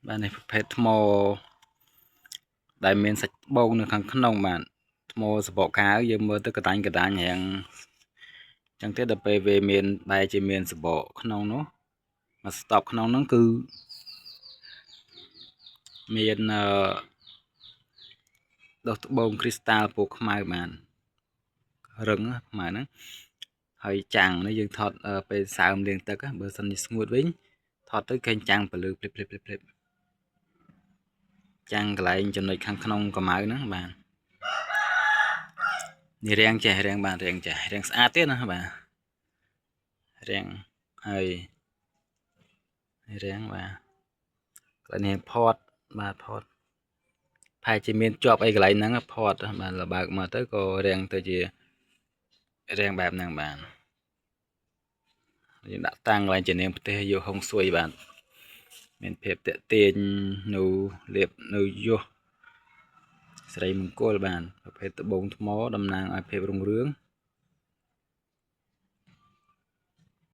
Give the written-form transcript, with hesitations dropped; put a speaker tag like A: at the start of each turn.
A: បាទនេះប្រភេទថ្មដែលមានសាច់ត្បូងនៅខាងក្នុងបាទថ្មសបកកាវយើងមើលទៅកដាញ់កដាញ់រាងចឹងទេដល់ពេលវាមានបែរជាមានសបកក្នុងនោះមកស្តុបក្នុងហ្នឹងគឺមានអឺដុះត្បូងគ្រីស្តាល់ពណ៌ខ្មៅបានរឹងខ្មៅហ្នឹងហើយចាំងនេះយើងថតពេលសើមលាងទឹកបើសិនជាស្ងួតវិញថតទៅឃើញចាំងពលឺភ្លិបភ្លិបភ្លិបភ្លិបចាំងកន្លែងចំណុចខាងក្នុងកម្ៅហ្នឹងបាទនេះរាងចេះរាងបាទរាងចេះរាងស្អាតទៀតណាបាទរាងហើយរាងបាទកន្លែងនេះផតបាទផតផែជាមានជាប់អីកន្លែងហ្នឹងផតបាទលបើកមកទៅក៏រាងទៅជារាងបែបហ្នឹងបាទយើងដាក់តាំងកន្លែងជានាងផ្ទះយកហុងស៊ុយបាទមានភាពតេទៀងនៅលៀបនៅយុះស្រីមង្គលបាទប្រភេទត្បូងថ្មតំណាងឲ្យភាពរុងរឿង